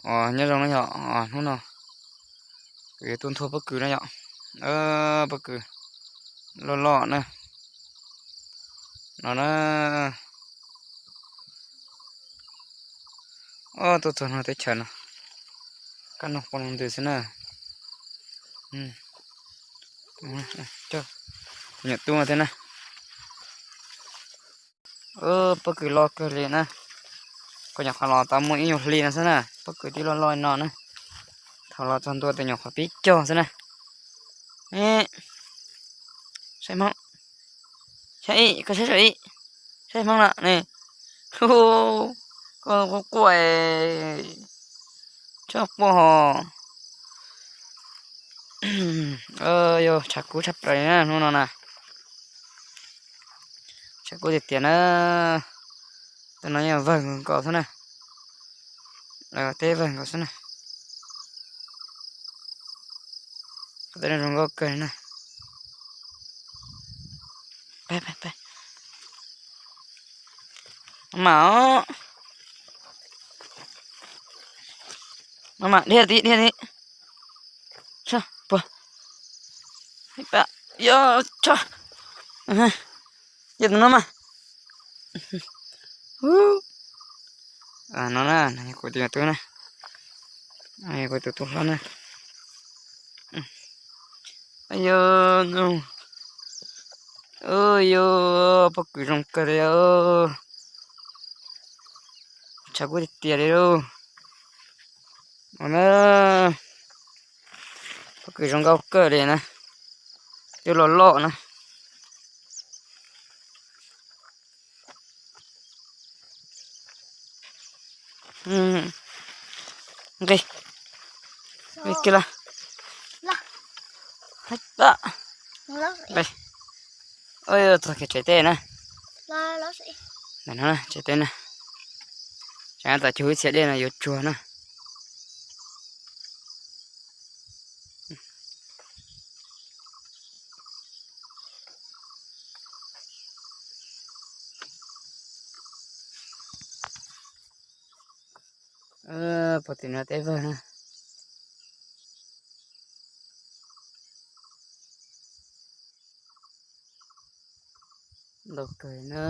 Nyob zoo na yom, hnub no kuv yuav tuaj nthua pob kws na yom. Pob kws loj loj na, no na. Tuaj txog no teb chaws no, kaj no poob ntws xwb na. Nyuam tub thiab na. Pob kws loj kawg li na. Kuv nyuam qhuav los tau muaj ib nyuag hli no xwb na, pob kws tib loj loj no na. Thaum los txog ntua tes nyuam qhuav pib cog xwb na. Saib Hmoob, saib ib, koj saib saib ib, saib Hmoob na ne. Koj quaj quaj, tsob quaj ho. Yog tshav kub tshaj plaws li na hnub no na. Tshav kub tiag tiag na. Tej no yog vawg nkaus xwb na. Teb vawg nkaus xwb na. Tej no zoo nkauj kawg li na. Maj mam, maj mam dhia ti dhia ti. Puag, yog tso, yog tus no mas. No na, kuv tus tub na, kuv tus tub hlob na. Yog, yog, pob kws zoo kawg li. Tshav kub tiag tiag li lauj. No na, pob kws zoo nkauj kawg li na. Twb loj loj na. Nqis, nqis kiag los. Txog kiag tsev teb na. Tsev teb na. Tsam tas cug ib txhia dej no yuav tsuag na. Puag tim no teb vawg na. Ntau kawg na.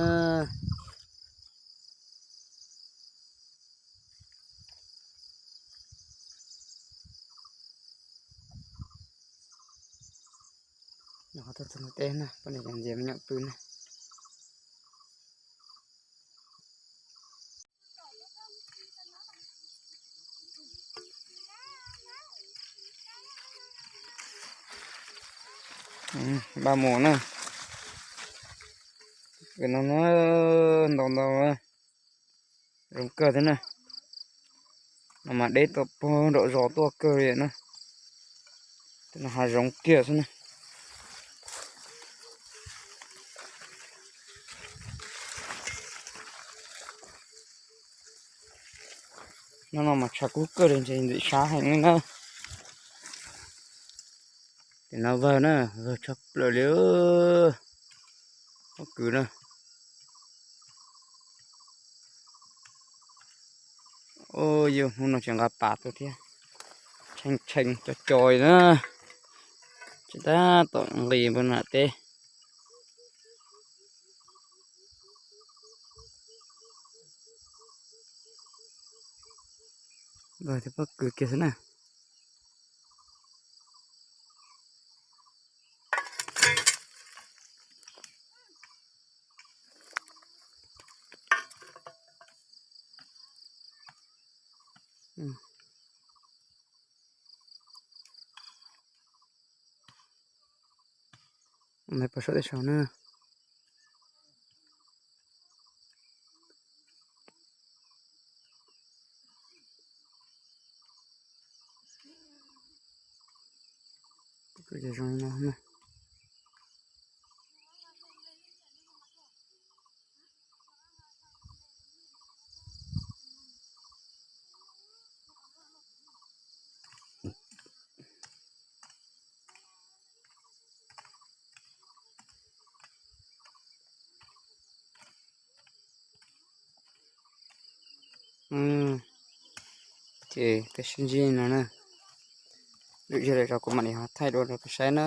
Nov qhov tuaj txog ntawm teb na, poj niam cov ntxias me nyuam pw na. Npaj mus na. Kws no na, ntau ntau, zoo kawg thiab na. No mas deb tau puag nraum zos tuaj kawg li na. Tej no hav zoov kiag xwb na. No no mas tshav kub kawg li, ntshe ntxim sab heev li na. Tim no vawg na, vawg tshaj plaws li. Pob kws na. Yog hnub no tsis nqa pas tuaj thiab, tshee tshee co co li na, tsis tab tom nqis npua nam teb. Vawg thiab pob kws kiag xwb na. Ntawd pos saum tej saud na. Zoo no na. Ces peb sib ntsib no na. Lwm zaug lawm kuv mam li ho thaij dua rau peb saib na.